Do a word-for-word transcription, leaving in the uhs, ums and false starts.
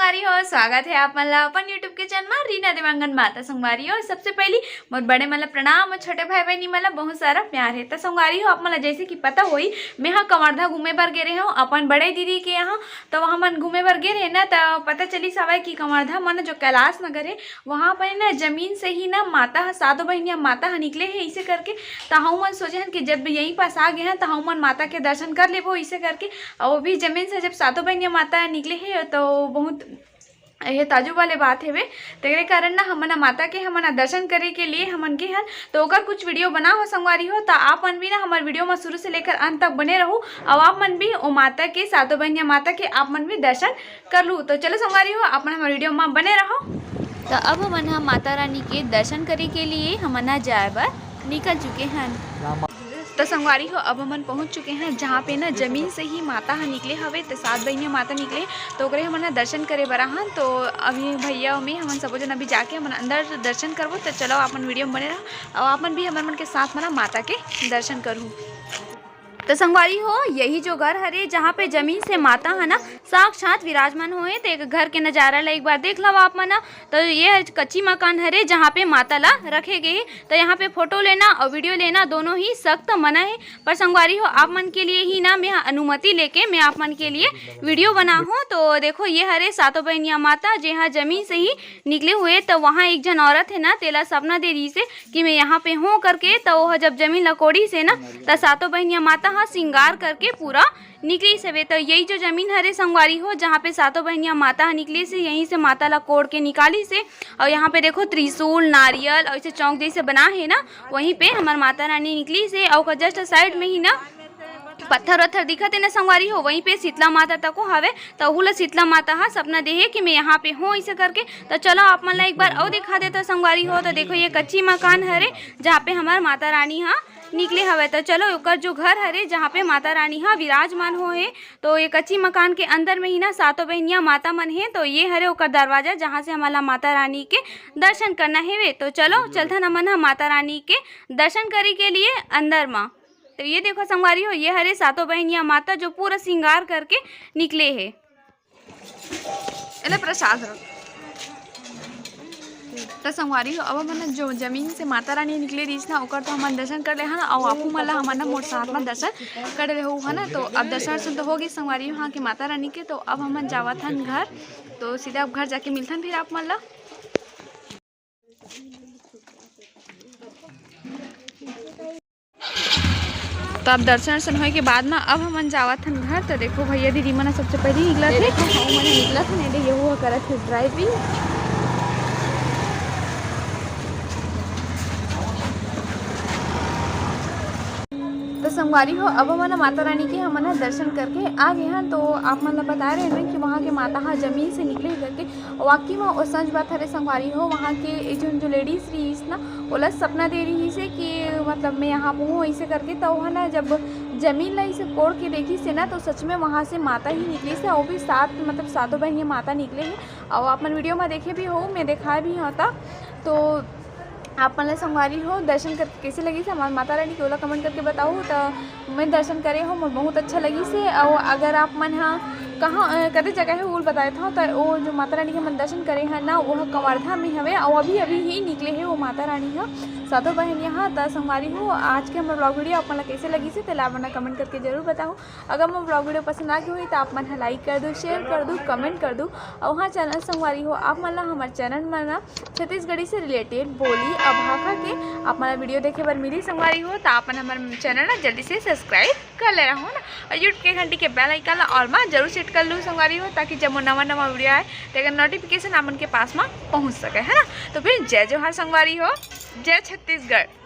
संगवारी हो, स्वागत हे आप मन ला अपन YouTube के चैनल मा रीना देवांगन मा। त संगवारी हो, सबसे पहिली मोर बड़े मन ला प्रणाम अउ छोटे भाई बहिनी मन ला बहुत सारा प्यार हे। त संगवारी हो, आप मन ला जइसे कि पता होही, मेंहा कवर्धा घूमे बर गे रेहेंव अपन बड़े दीदी के यहाँ। त वहाँ मन घूमे बर गे रेहेन ना, त पता चलिस हवय कि कवर्धा मन जो कैलाश नगर हे, वहाँ पर ना जमीन से ही ना माता ह, सातों बहिनिया माता ह निकले हे, इसे करके। त हमन सोचे हन कि जब यहीं पास आ गे हन, त हमन माता के दर्शन कर लेबो, इसे करके। अउ वो भी जमीन से जब सातों बहिनिया माता निकले हे, तो बहुत ये ताजुब वाले बात हेवे। तेकरे कारण ना हमन ह माता के, हमन ह दर्शन करे के लिए हमन गे हन, तो ओकर कुछ video बनाहूँ संगवारी हो। त आप मन भी ना हमर video म शुरू से लेकर अंत तक बने रहू, अउ आप मन भी ओ माता के, सातों बहिनिया माता के आप मन भी दर्शन कर लू। तो चलो संगवारी हो, आप मन हमर video म बने रहो। त अब हमन ह माता रानी के दर्शन करे के लिए हमन ह जाए बर निकल चुके हन। त संगवारी हो, अब हमन पहुंच चुके हैं, जहाँ पे ना जमीन से ही माता ह निकले हवे, त सात बहिनिया माता निकले, तो ओकरे हमन ह दर्शन करे बर आहन। तो अभी भैया अउ मैं, हमन सबो जन अभी जाके हमन अंदर दर्शन करबो। त चलो, आप मन video म बने रहो, अउ आप मन भी हमर मन के साथ म ना माता के दर्शन करहू। त संगवारी हो, यही जो घर हरे, जहाँ पे जमीन से माता ह ना साक्षात विराजमान होए, त एक घर के नजारा ला एक बार देख लव आप मन ह। त ये ह कच्ची मकान हरे, जहाँ पे माता ला रखे गे हे। त यहाँ पे photo लेना अउ video लेना दोनों ही सख्त मना हे। पर संगवारी हो, आप मन के लिए ही ना मैं अनुमति लेके मैं आप मन के लिए video बनाहूँ। तो देखो, ये हरे सातों बहिनिया माता, जे हा जमीन से ही निकले हुए। त वहाँ एक झन औरत हे ना, तेला सपना दे रहिस हे कि मैं यहाँ पे हूँ करके। त वो ह जब जमीन ला कोड़िस हे ना, त सातों बहिनिया माता ह श्रृंगार करके पूरा निकलिस हवे। त यही जो जमीन हरे संगवारी हो, जहाँ पे सातों बहिनिया माता ह निकलिस हे, यहीं से माता ला कोड़ के निकालिस हे। अउ यहाँ पे देखो, त्रिशूल, नारियल अउ ऐसे चौक जैसे बना हे ना, वहीं पे हमर माता रानी निकलिस हे। अउ ओकर just side में ही ना पत्थर वत्थर दिखत हे ना संगवारी हो, वहीं पे शीतला माता तको हवे। त ओहू ला शीतला माता ह सपना दे हे कि मैं यहाँ पे हूँ, ऐसे करके। त चलो, आप मन ला एक बार अउ दिखा देता संगवारी हो। त देखो, ये कच्ची मकान हरे, जहाँ पे हमर माता रानी ह निकले हवे। त चलो, ओकर जो घर हरे, जहाँ पे माता रानी ह विराजमान हो हे, तो ये कच्ची मकान के अंदर में ही ना सातों बहिनिया माता मन हे। तो ये हरे ओकर दरवाजा, जहाँ से हमन ला माता रानी के दर्शन करना हेवे। तो चलो, चलथन हमन ह माता रानी के दर्शन करे के लिए अंदर मा। तो ये देखो संगवारी हो, ये हरे सातों बहिनिया माता, जो पूरा श्रृंगार करके निकले हे। एले प्रसाद रख। त संगवारी हो, अब हमन जो जमीन से माता रानी निकले रहिस ना, ओकर तो हमन दर्शन कर ले हन, अउ आपू मन ला हमन ना मोर साथ म दर्शन कर ले हो, है ना। तो अब दर्शन वर्शन तो हो गे संगवारी हो, हाँ, के माता रानी के। तो अब हमन जावत हन घर, तो सीधा अब घर जाके मिलथन फिर आप मन ला। तो अब दर्शन वर्शन होए के बाद म अब हमन जावत हन घर। तो देखो, भैया दीदी मन ह सबसे पहले निकलत हे। देखो, हमन निकलत हन, एदे यहू ह करत हे driving। तो संगवारी हो, अब हमन माता रानी के हमन ह दर्शन करके आ गे हन। तो आप मन ल बता रहे हन कि वहाँ के माता ह जमीन से निकले करके। वाकई म ओ सच बात हरे संगवारी हो, वहाँ के एक झन जो ladies रहिस ना, ओला सपना दे रहिस हे कि मतलब मैं यहाँ पे हूँ, ऐसे करके। तो वहाँ ना जब जमीन ला ऐसे कोड़ के देखिस हे ना, तो सच में वहाँ से माता ही निकलिस हे, वो भी सात, मतलब सातों बहिनिया माता निकले हे। अउ आप मन video म देखे भी हो, मैं दिखाए भी हूँ। त तो आप मन ला संगवारी हो, दर्शन करके कैसे लगिस हे हमर माता रानी के, ओला comment करके बताओ। त मैं दर्शन करे हूँ, मोर बहुत अच्छा लगिस हे। अउ अगर आप मन ह कहाँ, अ, कते जगह हे, ओला बताए था, त वो जो माता रानी के हमन दर्शन करे हन ना, वो ह कवर्धा में हवे, अउ अभी अभी ही निकले हे वो माता रानी ह, सातों बहिनिया ह। त संगवारी हो, आज के हमर vlog video आप मन ला कैसे लगिस हे, तेला आप मन ह comment करके जरूर बताओ। अगर मोर vlog video पसंद आ गे होही, त आप मन ह like कर दू, share कर दू, comment कर दू। अउ हाँ, channel संगवारी हो, आप मन ला हमर channel म ना छत्तीसगढ़ी से related बोली अउ भाखा के आप मन ला video देखे बर मिली संगवारी हो, त आप मन हमर channel ला जल्दी से subscribe कर ले रहो ना, अउ YouTube के घंटी के bell icon ला all म जरूर set कर लू संगवारी हो, ताकि जब मोर नवा नवा video आए, तेकर notification आप मन के पास म पहुँच सके, है ना। तो फिर जय जोहार संगवारी हो, जय छत्तीसगढ़।